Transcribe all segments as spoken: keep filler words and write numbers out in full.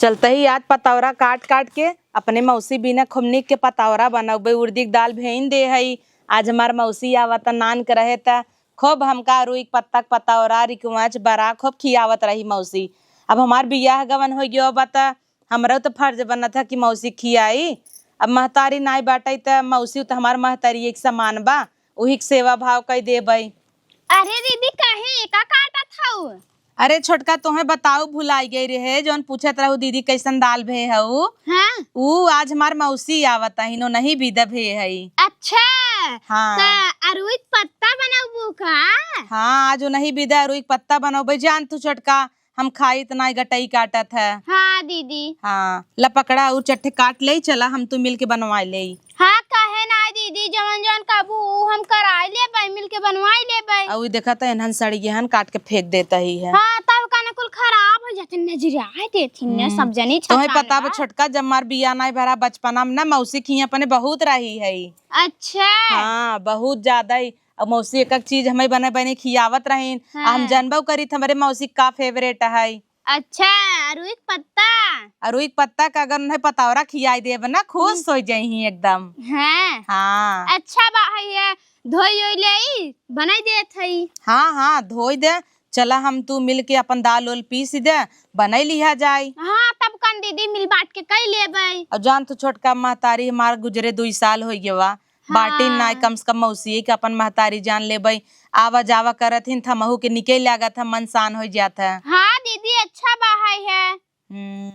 चलते ही आज पतौरा काट काट के अपने मौसी बिना खूब नीक के पतौरा बनौबे। उड़दी के दाल भेइन दे हई। आज हमार मौसी आवत नान के रहे त खूब हमका अरुई के पत्ता के पतौरा, रिकवच, बरा खूब खियावत रही मौसी। अब हमार बियाह गवन होइ गयो बा त हमरो त फर्ज बनत है कि मौसी खियाई। अब महतारी नाई बाटई त मौसी त हमार महतारी एक समान बा, उही के सेवा भाव कई देबई। अरे दीदी, काहे एका काटत हऊ? अरे छोटका, तोहे बताऊ भुलाई गई रहे, जौन पूछत रहू दीदी कैसन दाल भे हऊ। हाँ। ऊ आज हमार मौसी आवत है, इनो नहीं विदा भे हई। अच्छा। हाँ। त अरुई के पत्ता बनौबू का? हाँ, आज उनही विदा अरुई के पत्ता बनौबे। जान तू छोटका, हम खाई त नाई गटई काटत है। हाँ दीदी। हाँ, ला पकड़ा, ऊ चट्टे काट ले, चला हम तू मिल के बनवाई ले। हाँ, काहे ना दीदी, जवन जवन कहबू ऊ हम कराई लेबै, मिल के बनवाई लेबै। अउर देखा त एनहन सड़ियहन काट के फेंक देत ही है। हाँ, तब काने कुल खराब हो जाते, नजरिया देथिन ने, हम्म। सब जनी तोहे छछान पता बा बा। छोटका, जब मार बिया नाई भरा बचपना में ना मौसी खिया अपने बहुत रही है। अच्छा। हाँ, बहुत ज्यादा ही। अब मौसी एक एक चीज हमें बने बने खियावत रहीन। आ हम हाँ। जानबो करीत हमरे मौसी का फेवरेट है। अच्छा, अरुई के पत्ता। अरुई के पत्ता का अगर उन्हें पतौरा खियाई देब ना, खुश हम्म। हो जाई एकदम। हाँ। हाँ। अच्छा बा, है ये धोई ओई लेई, बनाई देत हई। हाँ, हाँ, धोई दे। चला हम तू मिल के अपन दाल ओल पीस दे, बनाई लिहा जाई। हाँ, तब कन दीदी मिल बांट के कई लेबै। और जान तू छोटका महतारी हमार गुजरे दुई साल हो गवा, बाटिन नाय, हाँ। कम से कम मौसी के अपन महतारी जान लेबै। आवा जावा करत हिन, थमहू के निके लागत है, मन शान हो जात है। हाँ दीदी, अच्छा बा है, है। हम्म,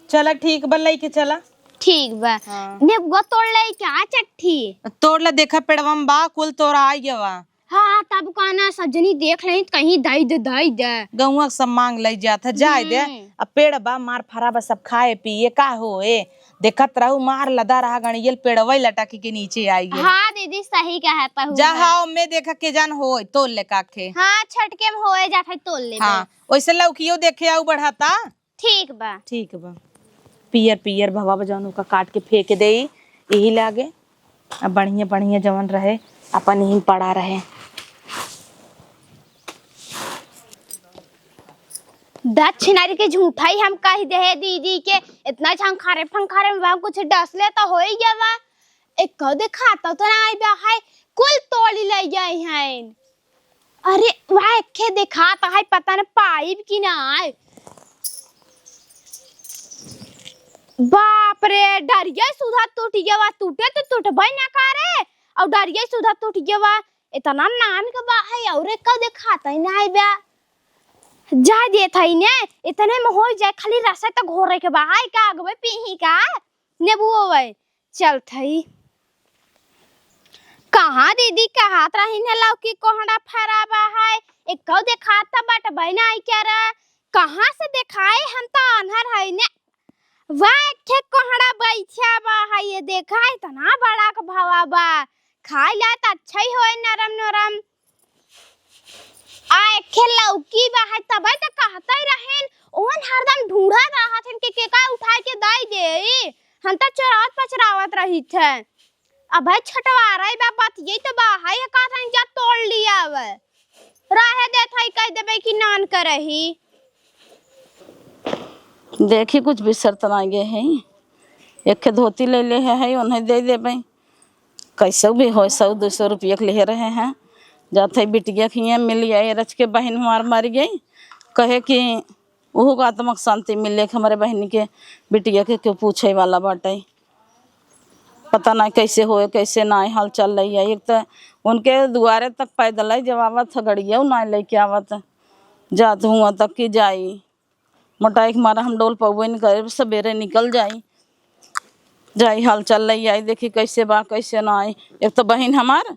चला ठीक बा, लइके चला। ठीक बा। हाँ। नेबुआ तोड़ लई का चट्ठी? तोड़ ला, देखा पेड़वा में बा, कुल तोरा आई गवा। हाँ, तब कहना सब जनी देख लेही त कहीं दई दे, दई दे। गौवा के सब मांग लई जात है, जाए दे। हम्म। अब पेड़ बा, मार फरा बा, सब खाए पिए का होए। देखत रहू, मार लदा रहा गणियल पेड़वई लटक के नीचे आई गए। हाँ दीदी, सही कहत हूँ। जा, हाँ, मैं देखा के जान होए, तोड़ ले काखे। हाँ, छटके में होए जात है, तोड़ लेबे। हाँ, वैसे लौकियो देखे आऊ बढ़ता। ठीक बा। ठीक बा। पियर पियर भवा बा जौन ओका काट के फेंक देई, यही लागे। अब बढ़िया बढ़िया जवन रहे, अपन यहीं पड़ा रहे। दक्षिणारी के झूठा ही हम कह दे दीदी के, इतना झंखारे फंखारे में वहाँ कुछ डसले तो हो ही गया बा। एक कौ देखाता तो ना आई बा है, कुल तोड़ी ले गए हैं। अरे, वह एखे देखात है, पता न पाइब कि नाय। बाप रे, डरिया सुधा टूट गया, टूटे तो टूटबे ना करे, और डरिया सुधा टूट गया, इतना नान के बा है, और का देखात है ना बा। जा देत है ने, इतने में हो जाए, खाली रसा तो घोरे के बा है, का अगवे पीही का, नेबुओ वे। चलत हई। कहाँ दीदी, कहात रहिन है लौकी कोहड़ा फराबा है, एकौ देखात त बटबै नाई क्या रे? कहाँ से देखाए, हम त आन्हर हई ने। वाह, एक ठे कोहड़ा बैठा बा है, ये देखा, इतना बड़ा क भवा बा, खाए ला त अच्छा ही होए, नरम नरम। आ एक ठे लौकी बा है, तबै त कहते रहेन, ओहन हरदम ढूंढत रहत हन कि केका उठाए के दई देई। हम त चोरावत पचरावत रहित है। अबे छटवारई बा, बतिये त बा है, कहत हन जा तोड़ लिया अब। रहे देत है, कह देबे कि नान करही। देखी कुछ बिसर त ना गए है। एक ठे धोती ले ले है, है, उन्हें दे देबे। कैसे भी होए, सौ दो सौ रुपया के ले रहे हैं। जात है बिटिया के हियाँ मिल आए, रच के बहिन हमार मर गई। कहे कि ओहू का आत्मा के शांति मिले कि हमरे बहिनी के बिटिया के केहू पूछे वाला बाटे। पता नाई कैसे होए, कैसे नाई, हाल चाल लई आई। एक त उनके दुआरे तक पैदल आई, जब आवत ह, गड़िया नाई लइके आवत, जात हुआ तक कि जाई। मोटाई के मारा हम डोल पउबे न करे, सबेरे निकल जाई, जाई हाल चाल लई आई, देखी कैसे बा, कैसे नाई। एक त बहिन हमार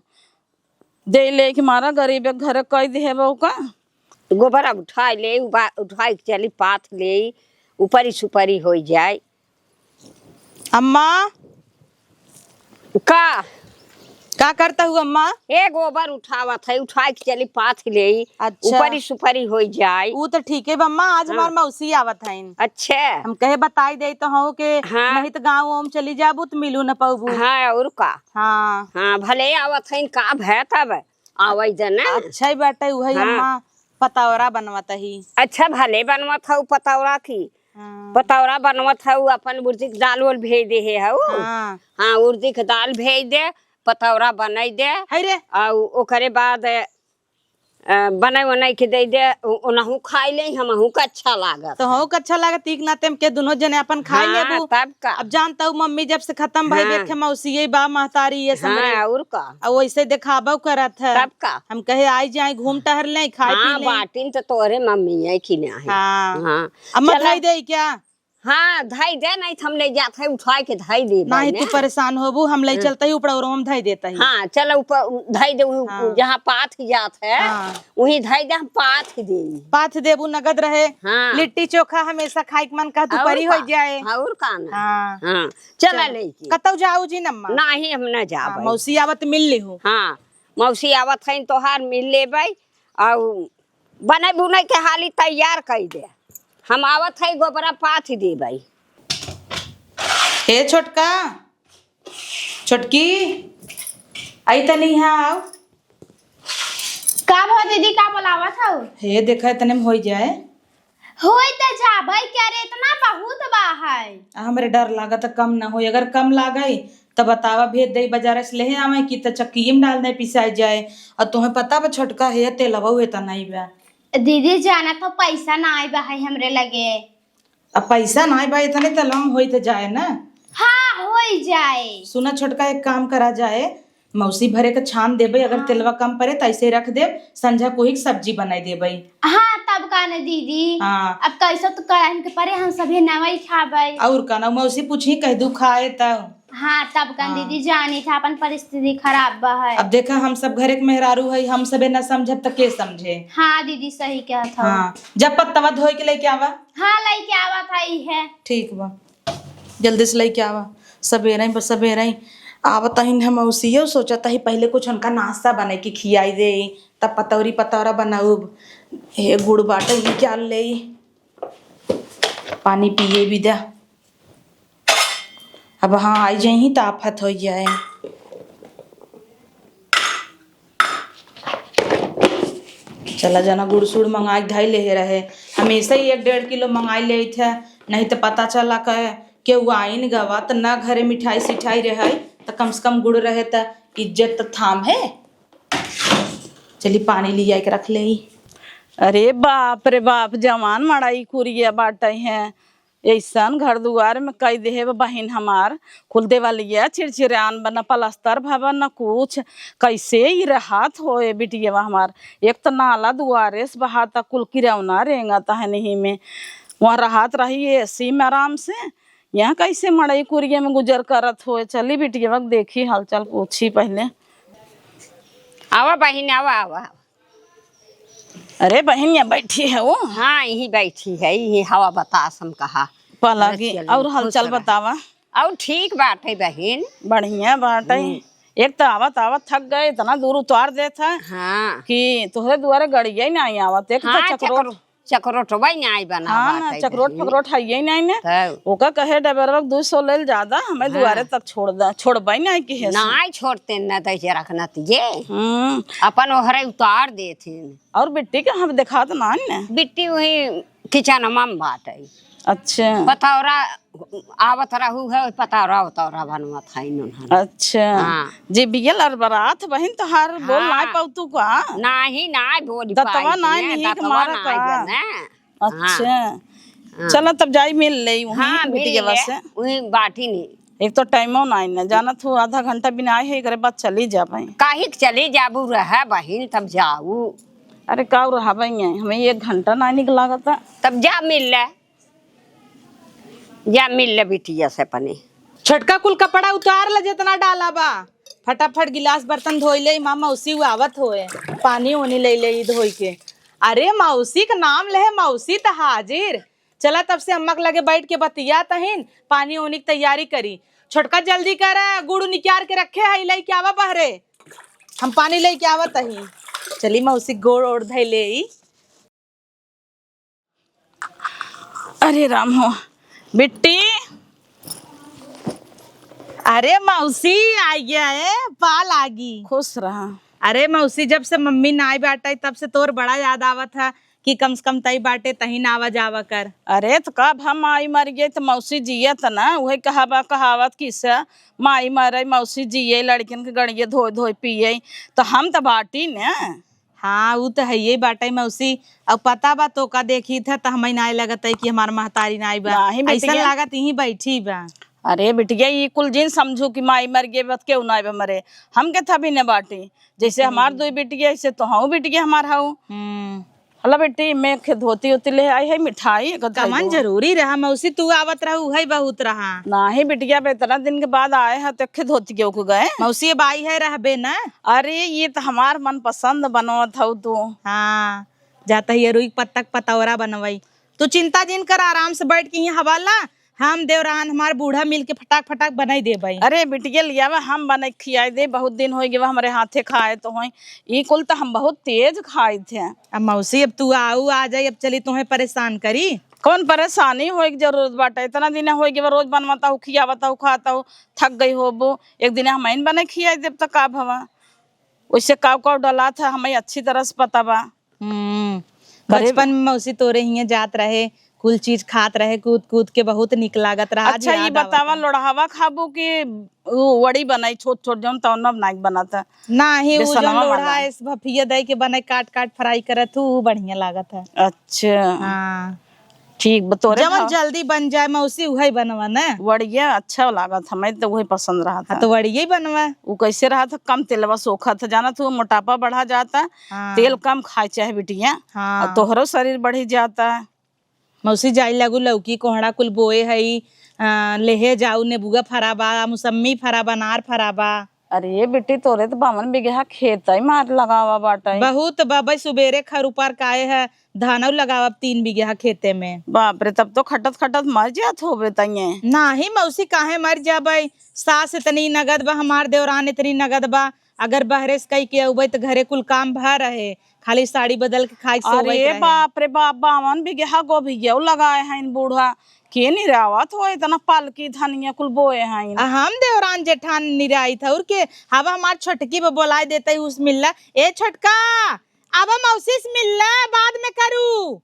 दे ले के मारा गरीब एक घर कई देहे बा ओका। गोबर उठाई ले, उबा-, उठाई के चली पाथ ले, ऊपरी सुपरी होई जाए। अम्मा, का? का करता हूँ अम्मा? ए, गोबर उठावत है, उठाई के चली पाथ ले, अच्छा। ऊपरी सुपरी होई जाए। ऊ तो ठीक है बा अम्मा, आज हाँ। हमार मौसी आवत हईन। अच्छा। हम कहे बताई दे तो हूँ के हाँ। नहीं तो गाँव वाँव चली जाबू तो मिलू न पउबू। हाँ, और का? हाँ। हाँ, भले आवत हईन, का भय तब? आवै दे ना। अच्छा ही बाटे, उहै हाँ। अम्मा पतौरा बनवत ही। अच्छा, भले बनवत हऊ पतौरा की। हाँ। पतौरा बनवत हऊ, अपन उर्दी के दाल ओल भेज दे हे हऊ। हाँ। हाँ, उर्दी के दाल भेज दे, पतौरा बनाई दे। है रे। अउ ओकरे बाद, अ, बनाई वनाई के दे दे, उ-, उनहू खाई ले, हमहू का अच्छा लागत। तो हऊ का अच्छा लागत, तीक नाते हम के दुनो जने अपन खाई हाँ, लेबू। तब का। अब जानता हूँ, मम्मी जब से खत्म भई, हाँ। देखे मौसी ये बा, महतारी ये सब हाँ, रे। और का। अब वैसे देखाबो करत है। तब का। हम कहे, आई जाए, घूम टहर ले, खाए हाँ, पी ले। बाटिन तो तोरे मम्मी है कि ना है। हाँ। हाँ। अम्मा चला। धई दे क्या? हाँ, धई दे, नहीं तो हम ले जात है, उठाए के धई दे नहीं, बहने। तू परेशान होबू, हम ले हाँ। चलते ही ऊपर और हम धई देता ही। हाँ, चलो ऊपर धई दे, उ-, हाँ। जहाँ पाथ जात है, हाँ। वहीं धई दे, हम पाथ दे। पाथ देबू नगद रहे। हाँ। लिट्टी चोखा हमेशा खाए के मन का, तू और परी का? हो जाए। और का ना? हाँ। हाँ, चला चल। लेके। कतौ जाऊ जी नम्मा? नहीं, हम ना जाब। हाँ, मौसी आवत मिल ली हूँ। हाँ, मौसी आवत है, तोहार मिल लेबै। अउ बने बुने के हाली तैयार कई दे। हम आवत है, गोबरा पाथ देबै। हे छोटका, छोटकी, आई तनी यहाँ आओ। का भो दीदी, का बोलावत हऊ? हे देखा, इतने में होई जाए। होई त जाबै, क्या रे, इतना बहुत बा है। आ, हमरे डर लागत कम ना होई, अगर कम लागई त बतावा, भेज दई बाजार से लेहे आवे कि त चक्की में डाल दे पिसाई जाए। और तुम्हें पता बा छोटका है, तेलवा हुए त नहीं बा। दीदी जाना तो पैसा ना आए बा है हमरे लगे। अब पैसा ना आए बा, इतने तेलवा में होई त जाए ना। हाँ, होई जाए। सुना छोटका, एक काम करा जाए, मौसी भरे के छान देबे, अगर हाँ। तेलवा कम परे त ऐसे रख देब, संझा कोही के सब्जी बनाई देबे। हाँ, तब का न दीदी। हाँ। अब कैसे तो करन के परे, हम सभी नवई खाबे। और का ना, मौसी पूछी, कह दू खाए तब। हाँ, तब का हाँ। दीदी, जानी था अपन परिस्थिति खराब बा है। अब देखा, हम सब घरे के मेहरारू है, हम सबे ना समझब त के समझे? हाँ दीदी, सही कहत हो। हाँ, जब पत्तवा धोई के लेके आवा। हाँ, लेके आवा था, ई है। ठीक बा। जल्दी से लइके आवा। सबेरे ही, बस सबेरे ही आवत ही हम, उसियो सोचत ही पहिले कुछ उनका नाश्ता बनाइ के खियाइ देइ, तब पतौरी पतौरा बनाउब। हे गुड़ बाटइ, निकाल लेइ, पानी पिए भी द्या। अब हाँ, आइ जइहीं त आफत होइ जाए। चला जना गुड़ सुड़ मंगाइ के धइ लेहे रहे, हमेसा ही एक डेढ़ किलो मंगाइ लेइत है, नहीं त पता चला के केहू आइन गवा त न घरे मिठाई सिठाई रहइ, त कम से कम गुड़ रहे त इज्जत त थाम है। चली पानी लियाइ के रख लेइ। अरे बाप रे बाप, जवान मड़ई कुरिया बाटइ है, अइसन घर दुआर में कइ देहे बा बहिन हमार, कुल देवलिया चिरचिरान बा, न पलस्तर भवा न कुछ, कइसे ई रहत होए बिटियवा हमार। एक त नाला दुआरे से बहाता, कुल किरौना रेंगत है नहीं में, वहाँ रहत रही एसी में आराम से, यहाँ कइसे मड़ई कुरिया में गुजर करत होए। चली बिटियवा के देखी हालचाल पूछी पहिले। आवा बहिन, आवा, आवा। अरे बहिन, यहाँ बैठी है वो? हाँ, यहीं बैठी है, यहीं हवा बतास हम कहा। पलागी, बस चलो, और हालचाल खुश रह। बतावा। और ठीक बाटइ बहिन। बढ़िया बाटइ। हम्म। एक त आवत आवत थक गए, इतना दूर उतार देत है हाँ। कि तोहरे दुआरे गड़िया ही नाहीं आवत। एक त हाँ, चकरोट। चकरो-, चकरोटवा ही नाहीं बना हाँ ना, बाटइ चकरोट बहिन। फकरोट है ही नाहीं ने। तब। ओका कहे ड्राइवरवा के दू सौ लेल ज्यादा, हमें हाँ। दुआरे तक छोड़ दा, छोड़बइ नाहीं कि है से। नाहीं छोड़ते न, त ऐसे रखना त ये। हम्म। अपन ओहरे उतार देथिन। और बिट्टी के हम देखात नाहीं ने। बिट्टी वही किचनमा में बाटइ। अच्छा। पतौरा आवत रहू है, पतौरा उतौरा बनवत है इन्होंने। अच्छा। हाँ। जे बियल अरबरात बहिन तोहार बोल हाँ। नाहीं पाउतू का? नाहीं, नाहीं बोली दतवा पाई नाहीं ने, निक दतवा मारा नाहीं का? बने। अच्छा। हाँ। चला तब जाई मिल लेई वहीं हाँ, मिल बिटियवा ले। से। वहीं बाटी नहीं। एक तो टाइमो नाहीं ने, जानत हो आधा घंटा बिना आए है, एकरे बाद चली जाबे। काहे के चली जाबू रहे बहिन, तब जाऊ। अरे का रहबे, हमें एक घंटा नाहीं निक लागता। तब जा मिल ले। जा मिल ले बिटिया से अपने। छोटका कुल कपड़ा उतार ले जितना डाला बा। फटाफट गिलास बर्तन धोई ले, माँ मौसी उ आवत होए। पानी ओनी ले ले धोई के। अरे मौसी के नाम ले, मौसी त हाजिर। चला तब से अम्मा के लगे बैठ के बतियात हईन, पानी ओनी के तैयारी करी। छोटका जल्दी कर, गुड़ निकार के रखे है, लेके आवा बहरे। हम पानी लेके आवत हई। चली मौसी गोड़ ओड़ धइ लेई। अरे राम हो, बिट्टी। अरे मौसी, आ गया है, पा लागी। खुश रहा। अरे मौसी, जब से मम्मी नाई बाटइ, तब से तोर बड़ा याद आवत है। कि कम से कम तई बाटे, तही ना आवा जावा कर। अरे, त कब हम माई मर गए त मौसी जियत ना, उहे कहावा कहावत किस्सा, माई मरे मौसी जिये, लड़किन के गड़िए धोए धोए पिए, त हम त बाटी न। हाँ, उ त हइये बाटे मौसी। अब पता बा तोका देखी थे त हमें नाय लगत है कि हमार महतारी नाय बा। नाहीं बिटिया। अइसन लागत यहीं बैठी बा। अरे बिटिया, ई कुल जिन समझू कि माई मर गए बस केहू नाय बा मरे। हम के थबी न बाटी। जैसे हम्म। हमार दुई बिटिया, ऐसे तोहू बिटिया हमार हऊ। हम्म। हला बेटी, मैं खे धोती उती ले आई है, मिठाई एक धई कमन दो। जरूरी रहा मौसी, तू आवत रहू, उहई बहुत रहा। नाहीं बिटिया, अब इतना दिन के बाद आए हैं, तो खे धोती के ओके गए। मौसी, अब आई है, रहबे ना? अरे, ये तो हमार मनपसंद बनवत हऊ तू। हाँ, जाता ही रुई पत्तक पतौरा बनवई। तू चिंता जिन कर, आराम से बैठ के यहाँ हवा ला। हम देवरान हमार बूढ़ा मिल के फटाक फटाक बनाई देबई। अरे बिटिया, लियावा, हम बनाई खियाई दे, बहुत दिन होई गवा हमरे हाथे खाए तो होई। ई कुल तो हम बहुत तेज खाई थे। अब मौसी, अब तू आऊ आ जाई, अब चली तोहे परेशान करी। कौन परेशानी होए के जरूरत बाटे? इतना दिन होई गवा रोज बनवत हऊ, खियावत हऊ, खात हऊ, थक गई होबो। एक दिन हम आइन बनाई खियाई देब त का भवा? वैसे काव काव डला था, हमें अच्छी तरह से पता बा। हम्म, अरे बचपन में मौसी तोरे हियां जात रहे, कुल चीज खात रहे, कूद कूद के बहुत निक लागत रहा। अच्छा, आज ये याद आवत बतावा, है। लोढ़ावा खाबू कि उ वड़ी बनाई छोट छोट, जौन तौन अब नाइक बनाता? नाही, उ जौन बेसनवा लोढ़ा वाला। ऐस भफिया दई के बनाई, काट काट फ्राई करत हूँ, उ बढ़िया लागत है। अच्छा। हाँ। ठीक बा, तोरे जवन भाव। जल्दी बन जाए मौसी, उहई बनवा ना। वड़िया अच्छा लागत, हमें तो उहई पसंद रहत हाँ, है। तो वड़िया ही बनवा। उ कैसे रहत है, कम तेलवा सोखत है, जानत हो मोटापा बढ़ा जाता, हाँ। तेल कम खाए चाहे बिटिया, हाँ। और तोहरो शरीर बढ़ी जाता। मौसी जाई लागू लौकी कोहड़ा कुल बोए हई, आ, लेहे जाऊ, नेबुआ फरा बा, मुसम्मी फरा बा, अनार फरा बा। अरे बेटी, तोरे तो बावन बिगहा खेत है, मार लगावा बाटे। बहुत बा, भाई सुबेरे खर ऊपर काए है, धानौ लगावब तीन बिगहा खेते में। बाप रे, तब तो खटत खटत मर जात होबे तइये। नाही मौसी, काहे मर जाबै? सास इतनी नगद बा, हमार देवरान इतनी नगद बा, अगर बहरे से कई के अउबै त घरे कुल काम भा रहे, खाली साड़ी बदल के खाई सोवै के अरे रहे। बाप रे बाप, बावन बिगहा गोभियौ लगाए हैं बूढ़ा, के निरावत हो इतना पालकी धनिया कुल बोए हैं। आ हम देवरान जेठान निराई था, और के? अब हमार छोटकी बा बोलाए देते उस मिल्ला, ए छोटका, अब मौसी से मिल ले, बाद में करू।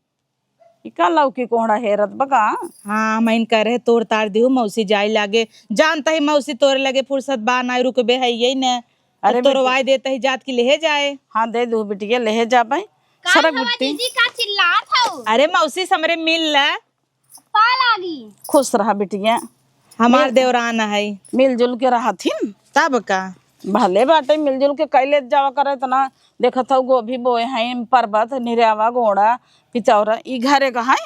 ई का लौकी कोहड़ा हेरत बा का? हाँ, हम इनका रहे तोड़ तार दिहू, मौसी जाए लागे। जानता ही मौसी तोरे लगे फुर्सत बा ना, रुकबे है यही ने। अरे तो तोड़वाए देता ही जात की लेहे जाए। हाँ, दे दू बिटिया, लेहे जाबे। का सरक हवा बिट्टी। दीदी का चिल्लात हऊ? अरे मौसी से हमरे मिल ले। पा लागी। खुश रहा बिटिया। हमार मिल-, देवरान है। मिलजुल के रहथिन। तब का? भले बाटे, मिलजुल के कई लेत जावा करे, इतना देखत हऊ गोभी बोए हैं, परबत, निरावा, गोड़ा, पितौरा, ई घरे का है?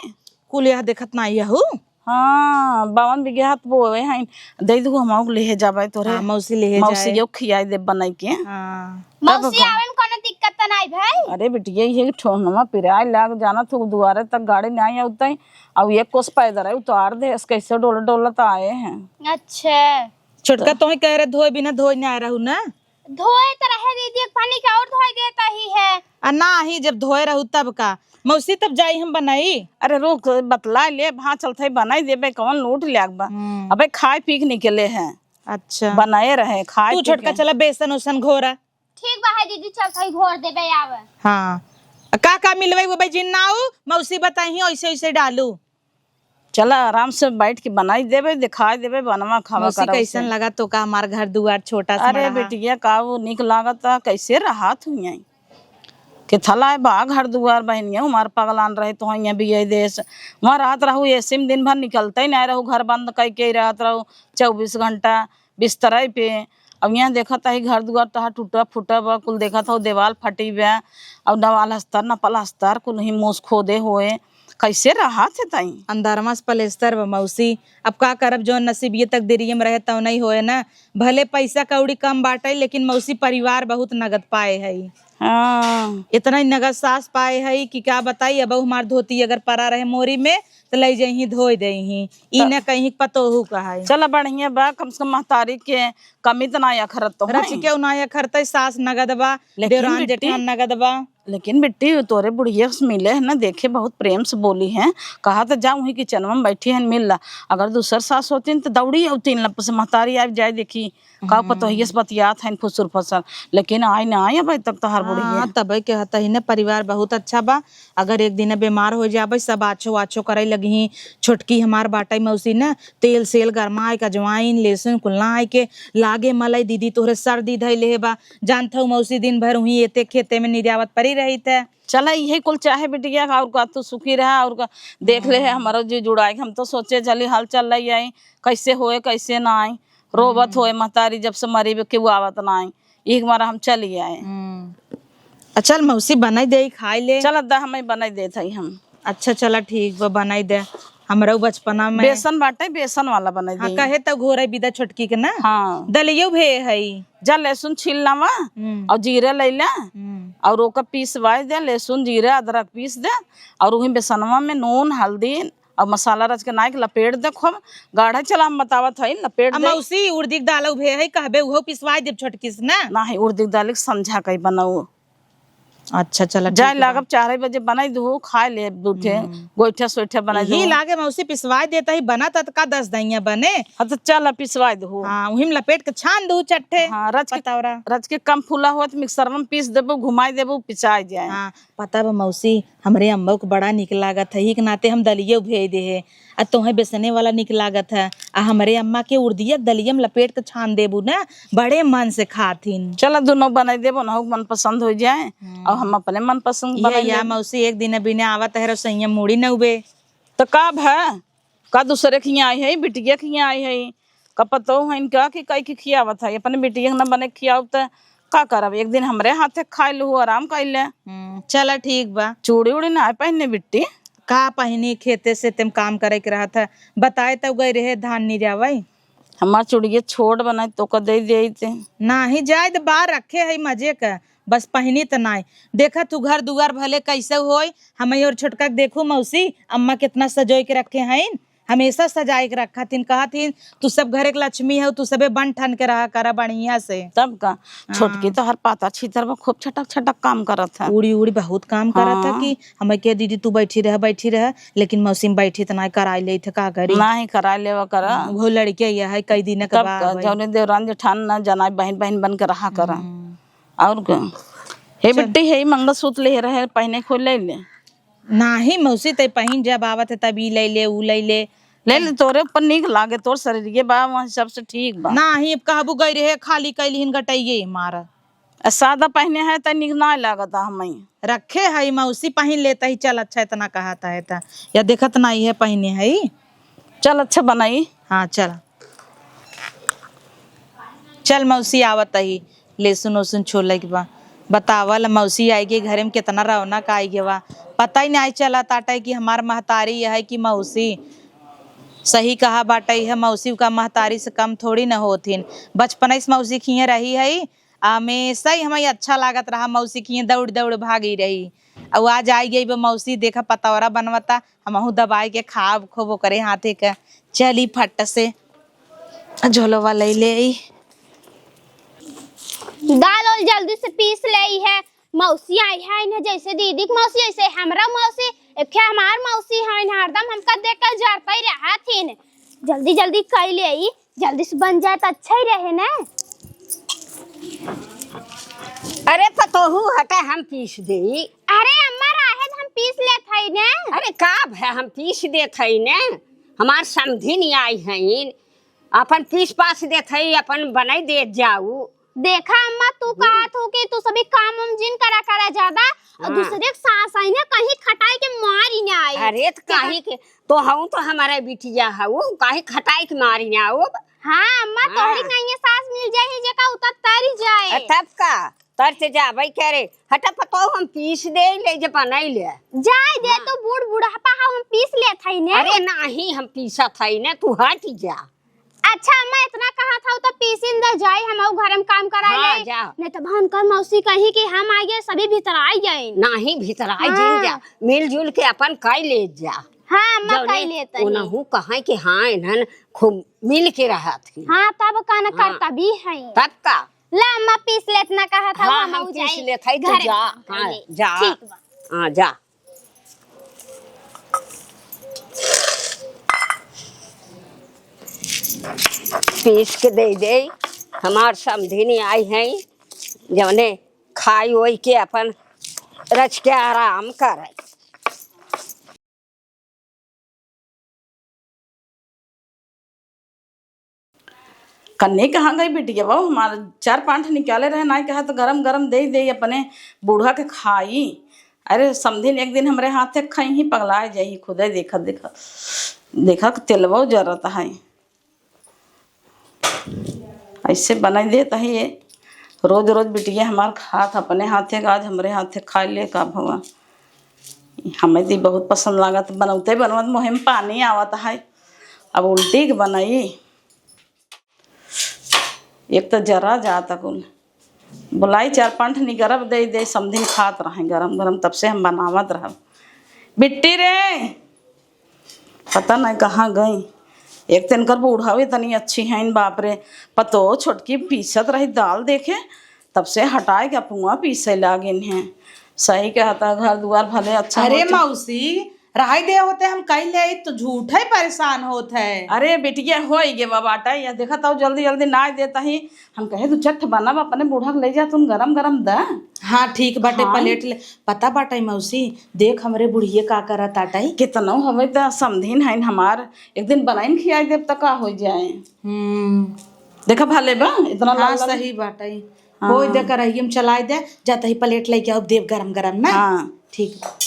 कुल यह देखत ना यहू? हाँ, बावन बिगहा त बोए हैं, दे दू, हम लेहे जाबे तोरे। हाँ, मौसी लेहे मौसी जाए। यो खियाई दे बनाई के। हाँ। तब मौसी का? आवे में कोनो दिक्कत त नाई भाई? अरे बिटिया, ये ठोहनवा पिराए लाग जाना, तू दुआरे तक गाड़ी नाई आवतई, अब एक कोस पैदल है, उतार दे, ऐसे कैसे डोल डोलत आए हैं। अच्छा। छोटका तो ही कह रहे धोए बिना धोए ना रहू ना? धोए त रहे दीदी, एक पानी के और धोए देता ही है। आ ना ही, जब धोए रहू तब का? मौसी तब जाई हम बनाई। अरे रुक, बतला ले, भाँ चलत है बनाई देबे, कौन लूट लियाक बा। हम्म। अबे खाए पी के निकले हैं। अच्छा। बनाए रहे, खाए तू पी छोटका के। चला बेसन उसन घोरा। ठीक बा है दीदी, चलत है घोर देबे आवे। हाँ। आ का का मिलवे वो भाई जिन्नाऊ, मौसी बताई ऐसे ऐसे डालू। चला, आराम से बैठ के बनाई देबे, दिखाई देबे, बनवा खावा मौसी, करो कैसन से। लगा तो का हमार घर दुआर छोटा सा अरे मड़हा? बिटिया, का वो निक लागत, कैसे रहत हुई? के थलाए बा घर दुआर बहनिया, हमार पगलान रहे तो हियाँ भी यही देश। वहाँ रहत रहू, एसी में दिन भर निकलते ही नहीं रहू, घर बंद कई के रहत रहू चउबीस घंटा बिस्तरे पे। अब यहाँ देखत ही घर दुआर तोहार टूटा फूटा बा, कुल देखत हो देवाल फटी बा, और देवाल अस्तर न पलस्तर, कुल ही मूस खोदे होए। कैसे रहत है तई? अंदरवा से पलेस्तर बा मौसी। अब का करब, जौन नसीबिये तकदीरिये में रहे तौन ही होए ना। भले पैसा कौड़ी कम बाटे, लेकिन मौसी परिवार बहुत नगद पाए है। हाँ। इतना ही नगद सास पाए है कि का बताई, अब हमार धोती अगर परा रहे मोरी में, तो ले जइहीं धोए देइहीं। ई त न कहीं पतोहू का है। चला बढ़िया बा, कम से कम महतारी के कमी त ना अखरत तो रच है। के ना अखरते, सास नगद बा, लेकिन देवरान बिट्टी, जेठान नगद बा। लेकिन बिट्टी, तोरे बुढ़िया से मिले है ना, देखे बहुत प्रेम से बोली है। कहा तो जा, वहीं किचनवा में बैठी है, मिल ला। अगर दूसर सास होतीन तो दौड़ी अउतीन, लप से महतारी आ जाए, देखी का पतोहिए से बतियात है फुसुर फसर। लेकिन आए ना आए, अब तक तोहार बुढ़िया। हाँ, तबे के हतही ने, परिवार बहुत अच्छा बा। अगर एक दिन बीमार हो जाबे, सब आछो आछो करे लगी। छोटकी हमार बाटई मौसी न, तेल सेल गरमाए के, अजवाइन, लहसुन कुल ना आए के लागे मलई, दीदी तोहरे सर्दी धइले हे बा। जानत हऊ मौसी दिन भर उहीं एते खेते में निरियावत परी रहित है। चला, इहे कुल चाहे बिटिया, और का, तू सुखी रहा, और का, देख ले है हमारा जी जुड़ाए के। हम तो सोचे चली हाल चल लई आई, कैसे होए, कैसे ना आई। रोवत होए महतारी, जब से मरी बे, केहू आवत ना आई। एक बार हम चली आए। हम्म। आ, चल मौसी, बनाई दे, खाई ले। चल अद्दा, हमें बनाई देत हई हम। अच्छा, चला ठीक बा, बनाई दे। हमरऊ बचपना में बेसन बाटे, बेसन वाला बनाई हाँ, दे। कहे त घोरे बिदा छोटकी के ना। हाँ। दलियो भे हई। जा लहसुन छील लावा हम्म। और जीरा ले ला हम्म। और ओका पीसवाए दे, लहसुन, जीरा, अदरक पीस दे और वही बेसनवा में नून, हल्दी और मसाला रच के नाई के लपेट दे खूब गाढ़ा। चला हम बतावत हई, लपेट अब दे। मौसी, उड़दी के दाल उभे हई, कहबे उहो पिसवाए देब छोटकी से ना। नाही, उड़दी के दाल के संझा कई बनाऊ। अच्छा, चला, जाए ठीक बा। लागब चार बजे बनाई दू, खाए ले दू ठे हम्म। गोइठा सोइठा बनाई यही दू। लागे मौसी पिसवाए देता ही, बना त का दस दइया बने। हाँ, तो चल पिसवाए दू। हाँ, उही में लपेट के छान दू चट्ठे। हाँ, रच के, पतौरा। रच के कम फूला होत मिक्सर में पीस देबू, घुमाई देबू, पिसाई जाए। हाँ, पता बा मौसी, हमरे अम्मा के बड़ा निक लागत है, ही के नाते हम दलियो भेज दे है। आ तोहे बेसने वाला निक लागत है, आ हमरे अम्मा के उर्दिया के दलिया में लपेट के छान देबू ना, बड़े मन से खाथिन। चला, दोनों बनाई देबो ना, मनपसंद हो जाए, हम्म। और हम अपने मनपसंद ये बनाई या लेब। मौसी, एक दिन बिने आवत है रसोईया, मूड़ी न उबे। तो का भा, का दूसरे के यहाँ आई है, बिटिया के यहाँ आई है, का पतो है इनका कि कई के खियावत है, अपने बिटिया के ना बने खियाओ तो का करब? एक दिन हमरे हाथे खाए लू, आराम कर ले। हम्म, चला ठीक बा। चूड़ी उड़ी ना पहने बिट्टी। का पहनी, खेते से तेम काम करे के रहत है, बताए तब गई रहे धान निरावई। हमार चूड़िया छोट बनाए तो का दे दे ते। नाही जाए तो बाहर रखे है मजे का, बस पहनी त नाय। देखा तू घर दुआर भले कैसे होई, हम और छोटका के देखू मौसी, अम्मा कितना सजोई के रखे हैं, हमेशा सजाए के रखा थिन, कहा थिन, "तू सब घरे के लक्ष्मी है, तू सबे बन ठन के रहा करा बढ़िया से।" तब का, हाँ। छोटकी तो हर पाता छीतर बा, खूब छटक छटक काम करत है। उड़ी उड़ी बहुत काम करत है हाँ। कि हमें के, "दीदी तू बैठी रह, बैठी रह," लेकिन मौसी में बैठी त नाय, कराई लेत है, का करी? नाही, कराई लेवा करा। हाँ, वो लड़के यह है, कई दिन के तब बाद का, भाई। जौने देवरान जेठान ना जनाई, बहन बहन बन के रहा करा। हम्म। और का? हे चल। बिट्टी, हे मंगलसूत्र ले रहे, पहने को ले ले। नाही मौसी, तै पहिन जब आवत है तब ई ले ले, ऊ ले ले। ले ले, तोरे ऊपर नीक लागे, तोर शरीर के बा, वहाँ सबसे ठीक बा। नाही, अब कहबू गई रहे, खाली कैलिहन गटइये मार। आ सादा पहने है त नीक ना लागत हमें। रखे है मौसी, पहिन लेता ही, चल अच्छा इतना कहत है त। या देखत नाही है पहने है। चल अच्छा बनाई। हाँ, चल। चल मौसी आवत ही, लहसुन ओसुन छोले के बा। बतावल मौसी आई के घरे में कितना रौनक आई गवा। पता ही नाही चलत आटे कि हमार महतारी यह है कि मौसी। सही कहा बाटे, यह मौसी का महतारी से कम थोड़ी न होथिन। बचपन से मौसी खिए रही है, हमेशा ही हमें अच्छा लागत रहा, मौसी खिए दौड़ दौड़ भागी रही। और आज आई गई बा मौसी, देखा पतौरा बनवता, हमहू दबाई के खाब खूब ओकरे हाथे के। चली फट से झोलवा ले ले आई। दाल ओल जल्दी से पीस ले आई है। मौसी आई है इन्हें, जैसे दीदी की मौसी, ऐसे हमरा मौसी, एक हमार मौसी है इन्हें, हरदम हमका देख कर जरता ही रहा थी। जल्दी जल्दी कर ले आई, जल्दी से बन जाए तो अच्छा ही रहे ना। अरे पतोहू हटा, हम पीस देई। अरे अम्मा रहे हम पीस लेत हई ने। अरे का भे, हम पीस देत हई ने, हमार समधिन आई हईन, अपन पीस पास देत हई, अपन बनाई देत जाऊ। देखा अम्मा, तू हम्म। कहत हो कि तू सभी काम उम जिन करा करा ज्यादा, और हाँ। दूसरे के सास आई ने कहीं खटाई के मारी ना आई। अरे तो ठीक है। काहे के, तो हूँ तो हमारा बिटिया हऊ, काहे खटाई के मारी ना आऊ। हाँ अम्मा, हाँ। तोहरी कहीं सास मिल जाए जेका उतर तरी जाए। अ, तब का? तर से जाबै करे, हटा पतोहू हम पीस देई, ले जे बनाई ले। जाए दे हाँ। तो बूढ़ बुढ़ापा है, हम पीस लेत हई ने। अरे नाही, हम पीसत हई ने, तू हट जा। अच्छा अम्मा, इतना कहत हऊ तो पीसिन दे जाई, हम अउ घर में काम कराई हाँ, ले। जा। नहीं तो भनकर मौसी कहीं कि हम आइगे सभी भितराई जाइन। नाही भितराई हाँ। जिन जा, मिलजुल के अपन कई ले जा। हाँ अम्मा, जौने कई लेत हई। उनहू कहाँ के हाँ इन्हन खूब मिल के रहत ही। हाँ तब का न हाँ। करता भी है। तब का? ला अम्मा, पीस लेत ना कहत हवा, हाँ, हम मऊ पीस जाई लेत हई, तू घरे जा। हाँ, जा। ठीक बा। हाँ, जा। पीस के दे दे, हमार समधिनी आई हैं, जौने खाई ओई के अपन रच के आराम करे। कन्ने कहाँ गई बिटिया बाबू? हमार चार पाँच निकाले रहे, नाई कहा तो गरम गरम दे दे अपने बूढ़ा के खाई। अरे समधिन एक दिन हमरे हाथे खाई ही पगलाए जाई खुदे। देखत देखत देखा कि तेलवो जरत है। ऐसे बनाई देत है ये। रोज रोज बिटिया हमार खात अपने हाथे का, आज हमरे हाथे खाई ले का भवा। हमें तो बहुत पसंद लागत, बनौते बनवत मुँह में पानी आवत है। अब उल्टी के बनाई, एक तो जरा जात कुल। बोलाई चार पाँच ठनी गरब दे दे, समधिन खात रहे गरम गरम, तब से हम बनावत रहब। बिट्टी रे, पता नहीं कहाँ गई। एक तन कर बूढ़ा भी तनी अच्छी हैं, बाप रे। पतो छोटकी पीसत रही दाल देखे, तब से हटाए के अपुआ पीसे लागिन हैं। सही कहता, घर दुआर भले अच्छा अरे होत। मौसी, रहाई दे होते हम कई ले, तो झूठे परेशान होत है। अरे बिटिया, होई गे बा बाटा, ये देखा तो जल्दी जल्दी नाय देता ही। हम कहे, "दू चट्ठ बनब, अपने बूढ़ा के ले जा, तुम गरम गरम द।" हाँ, ठीक बाटे, हाँ। प्लेट ले। पता बाटे मौसी, देख हमरे बुढ़िए का करत आटे। कितनो हवे त समधिन हइन हमार, एक दिन बनाइन खियाई देब त का हो जाए। हम्म। देखा भले बा, इतना हाँ, लाल लाल। सही बाटे। हाँ। होई दे, कराही में चलाए दे, जाता ही प्लेट लेके आओ, देब गरम गरम ना। हाँ। ठीक बा।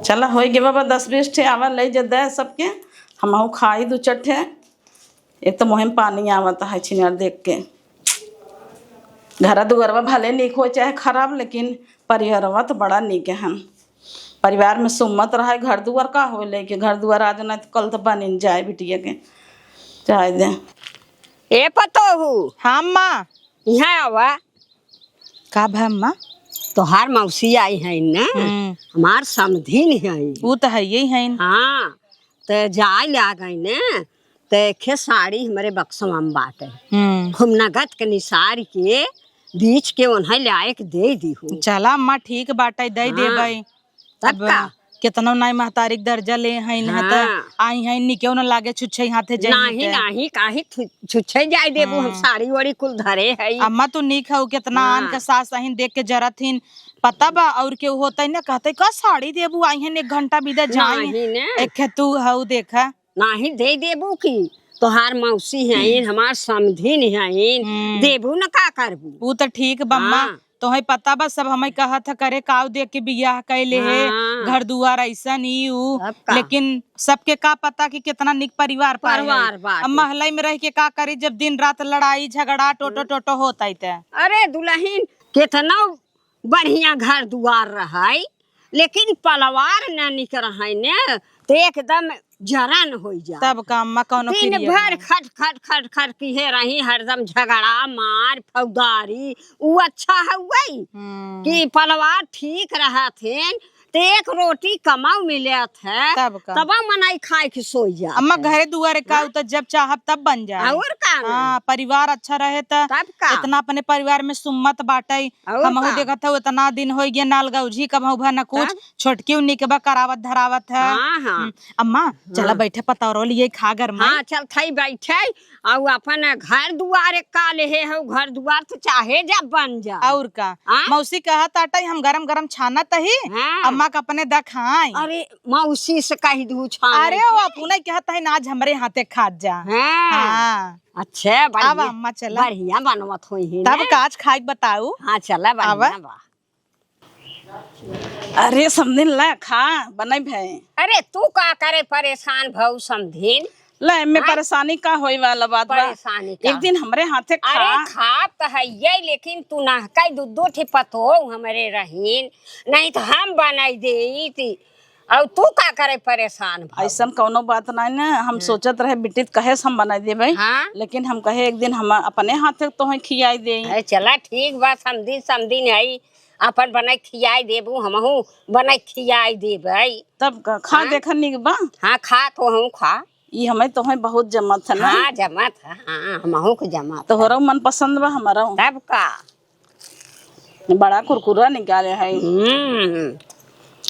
चला, होई गे बाबा, दस बीस ठे आवा, ले जा दे सबके, हमहू खाई दू चार ठे। एक तो मुँह में पानी आवत है छिनार देख के। घर दुआरवा भले नीक हो चाहे खराब, लेकिन परिवारवा तो बड़ा नीक है। परिवार में सुम्मत रहे, घर दुआर का हो लेके, घर दुआर आज नहीं तो कल तो बनिन जाए बिटिया के, जाए दे। ए पतोहू। हाँ अम्मा। यहाँ आवा। का भा अम्मा? तोहार मौसी आई है ना, हम्म। हमार समधिन है। ऊ तो है ही है। हाँ, ते जाए ले आ गई ना, ते खे साड़ी हमरे बक्सवा में बाटे। हम्म। हम नगद के निसार के बीच के उन्हें ले आए के दे दी हूँ। चला अम्मा, ठीक बाटे, दे हाँ। देबै। तब अब का? केतनो नाई महतारी के दर्जा ले हईन, हाँ। त आई हईन, निकेउ न लागे छुच्छे हाथे जाई नाही, त। नाही, काहे छु-, छुच्छे जाए देबू, हम हाँ। साड़ी ओड़ी कुल धरे हई। अम्मा तू नीक हऊ, केतना हाँ। आन के सास अहिन देख के जरत हिन। पता बा, और केहू होतई न कहतई, "का साड़ी देबू, आई हईन एक घंटा बिदा जाई।" नाही न। एक तू हऊ देखा। नाही दे देबू की, तोहार मौसी हईन, हमार समधिन हईन, हम्म। देबू न का करबू? ऊ त ठीक बा अम्मा, हाँ। तोहई पता बा, सब हमई कहत ह, करे काव देख के बियाह कइले हे, हाँ। घर दुआर अइसन ई ऊ। तब का? लेकिन सबके का पता कि केतना निक परिवार पाए परिवार है। बाटे। अब महलई में रह के का करी, जब दिन रात लड़ाई झगड़ा टोटो हम्म। टोटो होत आई त। अरे दुलहिन, केतना बढ़िया घर दुआर रहई, लेकिन पलवार न निक रहई न, त एकदम जरन होइ जा। तब का अम्मा कौनो दिन क्रिया भर नहीं। खट, खट, खट, खट किहे रही, हरदम झगड़ा, मार, फौदारी, उ अच्छा हउवै हम्म। कि पलवार ठीक रहत हेन, त एक रोटी कमाऊ मिलत है, तब का? तब मनई खाए के सोई जात अम्मा है। घरे दुआरे का हाँ? उ त जब चाहब तब बन जाए। और का ना? हाँ, परिवार अच्छा रहे त तब का? इतना अपने परिवार में सुम्मत बाटै। और हमहू का? देखत हऊ, इतना दिन होइ गया, नाल गौजी कबहू भा न कुछ, तब? छोटकी उन्हीं के बा करावत धरावत है। हाँ, हाँ। हम्म, अम्मा, चला हाँ। बैठे, पतौरो लिए खा घर में। हाँ, चल थई बैठे, अउ अपन घर दुआर का लेहे हऊ, घर दुआर त चाहे जा बन जा। और का? हाँ? मौसी कहत आटै, हम गरम गरम छानत ही, हाँ। अम्मा का अपने द खाई। अरे, मौसी से कहि दू छाने अरे, के। वो अपने कहत है ना, आज हमरे हाथे खात जा। हाँ। हाँ। अच्छा, बढ़िया। आवा, अम्मा, चला। बढ़िया बनवत होई है तब ना? का आज खाई बताऊ? हाँ, चला, बढ़िया आवा। बा। अरे, समधिन ला खा, बनई भे। अरे, तू का करे परेशान भऊ समधिन? ले, एमे हाँ? परेशानी का होई वाला बात बा? परेशानी का? एक दिन हमरे हाथे खा। अरे, खा त हइये, लेकिन तू नहकई दू दू ठे पतोह हमरे रहीन, नहीं त हम बनाई देइत। अउ तू का करे परेशान भऊ? अइसन कौनो बात नाई न, हम हाँ। सोचत रहे बिटित कहे से हम बनाई देबै, हाँ? लेकिन हम कहे एक दिन हम अपने हाथे तोहे खियाई देई। अरे चला ठीक बा, समधिन समधिन हई, अपन बनाइ खियाइ देबू, हमहू बनाइ खियाइ देबै। तब का, खा हाँ? देखा निक बा। हाँ, खा तो हूँ, खा। ई हमें तोहें बहुत जमत है ना? हाँ, जमत है, हाँ, हमहू के जमत है। तोहरो मन पसंद बा, हमरो। तब का? बड़ा कुरकुरा निकाले है। हम्म।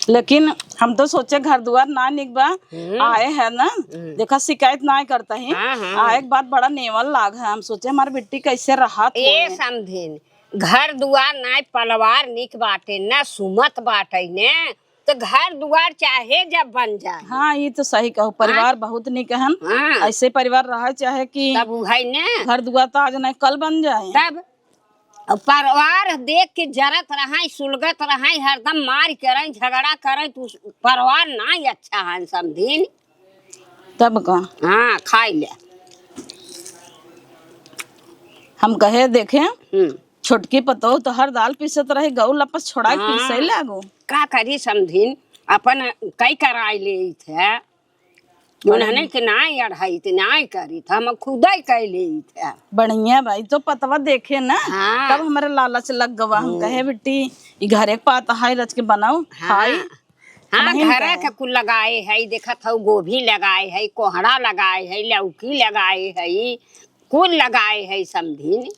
लेकिन हम तो सोचे घर दुआर ना निक बा, हम्म। आए है ना, हम्म। देखा शिकायत ना करता ही। हाँ, हाँ। आए के बाद बड़ा नेवल लाग है, हम सोचे हमार बिट्टी कैसे रहत ए होए। समधिन, घर दुआर नाई, पलवार निक बाटे, ना सुमत बाटे ने, तो घर दुआर चाहे जब बन जाए। हाँ, ये तो सही कहो, परिवार हाँ। बहुत निक हन। हाँ। ऐसे परिवार रहे चाहे कि तब उहै ने। घर दुआर तो आज नहीं कल बन जाए। तब अब परिवार देख के जरत रहे, सुलगत रहे, हरदम मार करे, झगड़ा करे, तो परिवार नाई अच्छा है समधिन। तब का? हाँ, खाई ले। हम कहे, देखे, हम्म। छोटकी पतोह तो हर दाल पीसत रही, गऊ लपस छोड़ा के हाँ। पीसे लागो। का करी समधिन, अपन कई कराई लेइत है। उन्हने के नाई अढ़ाई ते नाई करी था, हम खुदै कई लेइत है। बढ़िया भाई, तो पतवा देखे ना, हाँ। तब हमारे लालच लग गवा। हम हम्म। कहे, "बिट्टी, ई घरे के पात है, रच के बनाओ, हाँ। खाई।" हाँ, हमहिन घरे कहे। के कुल लगाए है, देखत हऊ, गोभी लगाए है, कोहड़ा लगाए है, लौकी लगाए है, कुल लगाए है समधिन।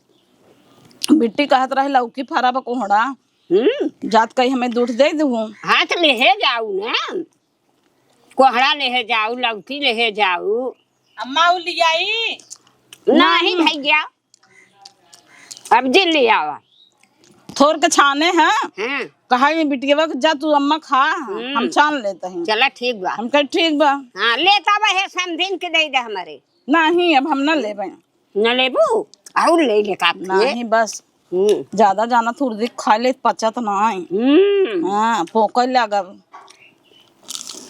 बिट्टी कहत रहे, "लौकी फरा बा, कोहड़ा।" हम्म। जात कही हमें दूठ दे दू। हाँ, तो लेहे जाऊ ना, कोहड़ा लेहे जाऊ, लौकी लेहे जाऊ। अम्मा, उ लियाई? नहीं नहीं। भैया, अब जी ले आवा। थोर के छाने हैं। हाँ। कहा, "ये बिटिया के जा, तू अम्मा खा, हम्म। हम छान लेते हैं।" चला, ठीक बा। हम कहे, "ठीक बा।" हाँ, लेता बा, हे समधिन के दे दे हमारे। नहीं, अब हम ना लेबे। न लेबू? और ले ले काट के। नहीं, बस। हम्म। ज्यादा जाना थोड़ी देर खा ले, पचत ना है। हम्म। हाँ, फोकल लागब।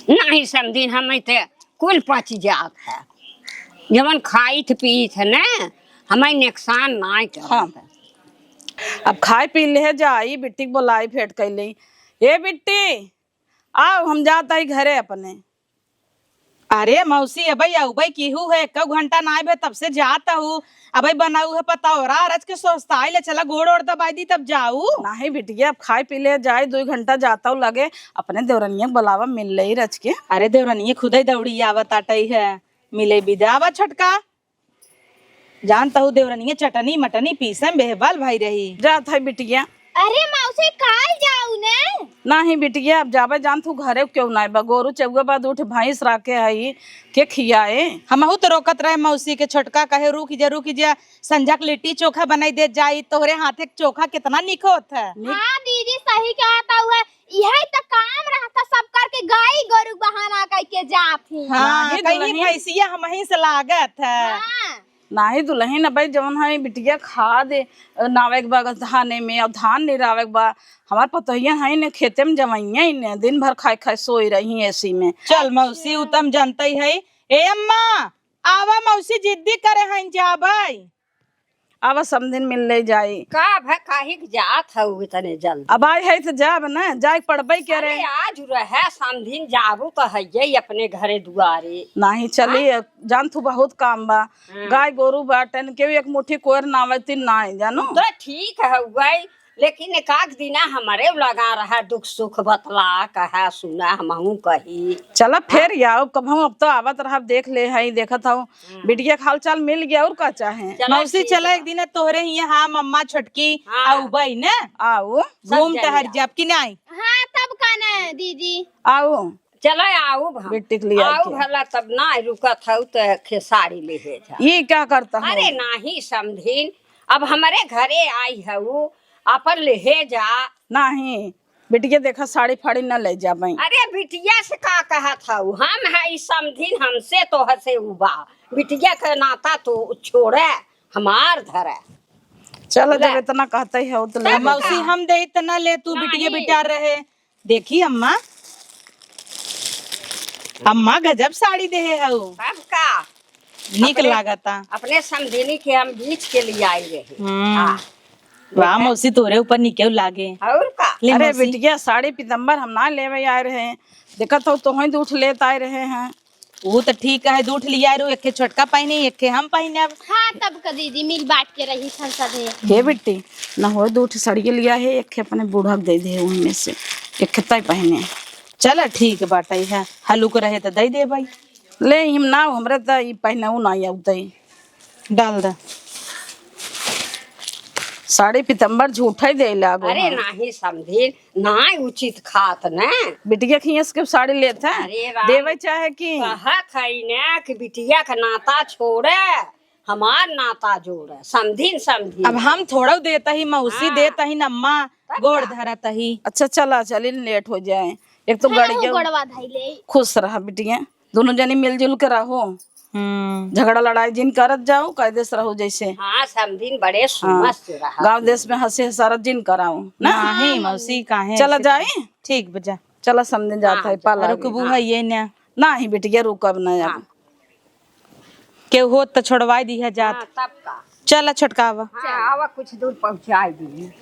नहीं समधिन, हम ते कुल पच जात है। जवन खाइत पीत है ना, हमें नुकसान नाई करत हाँ। है। अब खाए पी ले जाई, बिट्टी के बोलाई भेंट कैले। "ए बिट्टी, आओ, हम जात हई घरे अपने।" "अरे मौसी, अबे अउबे कीहू है, एक घंटा ना आए तब से जात हूँ। अबे बनाऊ है पतौरा, रच के सोचता है, ले चला गोड़ ओड़ दबाई दी तब जाऊ।" "नहीं बिटिया, अब खाए पी ले जाए, दो घंटा जाता हूँ लगे, अपने देवरनिया के बुलावा, मिल ले रच के।" "अरे देवरनिया खुदे दौड़ी आवत आटई है, मिले बिदा आवा छोटका।" जान तहु देवरनिया चटनी मटनी पीसे में बेहबाल भाई रही। जात है बिटिया। अरे मौसी, काल जाऊ ने? नाही बिटिया, अब जाबे जान तू घरे क्यों नाय बा, गोरू चउआ बा, दूठ भैंस राखे हई, के खियाए? हमहू तो रोकत रहे मौसी के छोटका, कहे रुक जा, रुक जा, संझा के लिट्टी चोखा बनाई देत जाई, तोहरे हाथे के चोखा कितना निक होत है। निक। हाँ दीदी, सही कहत हउए, इहे त काम रहता सब करके, गाई गोरू बहाना कइके जात ही। हाँ, नाही कहीं दुलहिन। भैंसिया हमही से लागत है। हाँ। नाही दुलहिन, अबे जवन है बिटिया खाद नावे के बा धाने में, और धान निरावे के बा। हमार पतोहिया है ने खेते में जवइया ही ने, दिन भर खाए खाए सोई रही एसी में। चल मौसी, उ त हम जानते ही है। ए अम्मा, आवा मौसी जिद्दी करे हैं जाबे। आवा समधिन मिल ले जाई। का भा काहे के जात हऊ इतने जल्दी? अब आई है त जाब न, जाए के पड़बे करे। अरे आज रहे समधिन, जाबू त हइये अपने घरे दुआरे। नाही चली, हाँ? जान तू बहुत काम बा। हाँ। गाय गोरू बाटन, केहू एक मुट्ठी कोयर नावे तीन नाई, जानो? तो ठीक है गई, लेकिन एक आध दिना हमरे लगा रहा, दुख सुख बतला, कहा सुना, हमहू कही। चला फेर हाँ। आओ, कबहू अब तो आवत रहा, देख ले है, देखत हूँ। हाँ। बिटिया के हाल चाल मिल गया, और का चाहे? चला मौसी, ठीक चला बा। एक दिन तोहरे हियाँ, हाँ, मम्मा छोटकी, हाँ। आउबे न। आओ। सब घूम टहर जाब कि नाई? हाँ, तब का न, दीदी। आओ। चला, आओ भा-, बिट्टी के लिए आओ आके। भला, तब ना रुकत हऊ त खेसारी लेहे जा। ये क्या करता है? अरे नाही समधिन, अब हमरे घरे आई हऊ, अपन लेहे जा। नाही, बिटिया देखा साड़ी फाड़ी न ले जाबे। अरे बिटिया से का कहत हऊ? हम है ई समधिन, हमसे तोहसे उबा। बिटिया के नाता तो छोड़े, हमार धरे। चलो, ले। जब इतना कहते हो तो ले तब ले। मौसी, का? हम दे इतना ले, तू बिटिया नहीं। बिटार रहे। देखी अम्मा, अम्मा गजब साड़ी देहे हऊ। तब का? नीक अपने, लागता। अपने समधिनी के हम बीच के लिए आई रहे। हम्म। हाँ। वाह देखा? मौसी, तोरे ऊपर निकेउ लागे। और का? ले अरे मौसी। बिटिया, साड़ी पीतम्बर हम ना लेवे आए रहे हैं, देखत हो तोहई दूठ लेत आए रहे हैं। वो तो ठीक है, दू ठे लिया रू, एक ठे छोटका पहिने, एक ठे हम पहिने अब। हाँ, तब का दीदी, मिल बांट के रही थन सभे। हे बिट्टी, न हो, दू ठे सड़िया लिया है, एक ठे अपने बूढ़ा के दे दे, वही में से एक ठे तय पहिने। चला ठीक बाटे है, हलुक रहे तो दे दे भाई। ले, हम ना, हमरा त ई पहिनऊ ना आवतई। डाल द। साड़ी पीतम्बर झूठा ही दे लागो अरे है। नाही समधिन, नाही उचित खात न। बिटिया खियस के साड़ी लेत है, अरे राम। देवे चाहे कि कहत है न कि बिटिया का नाता छोड़े, हमार नाता जोड़े, समधिन समधिन। अब हम थोड़ा देता ही, मौसी हाँ। देता ही न, अम्मा तब गोड़ का? धरत ही। अच्छा चला, चलिन, लेट हो जाए। एक तो हम गड़िया गोड़वा धइले। खुश रहा बिटिया, दोनों जनी मिलजुल के रहो। हम्म। झगड़ा लड़ाई जिन करत जाओ, कायदे से रहो जैसे। हाँ, समधिन बड़े हाँ। सुमस रहा। गाँव देश में हंसी हसारत जिन कराओ ना। नाही मौसी, काहे चला ऐसे जाए। ठीक बजा। चला समधिन जाता हाँ, है, पाला रुकबू है ये ना। नाही बिटिया, रुकब ना अब। हाँ। केहू होत त छोड़वाई दिया जात। हाँ, तब का। चला छोटका आवा। हाँ, आवा कुछ दूर पहुँचाई दी।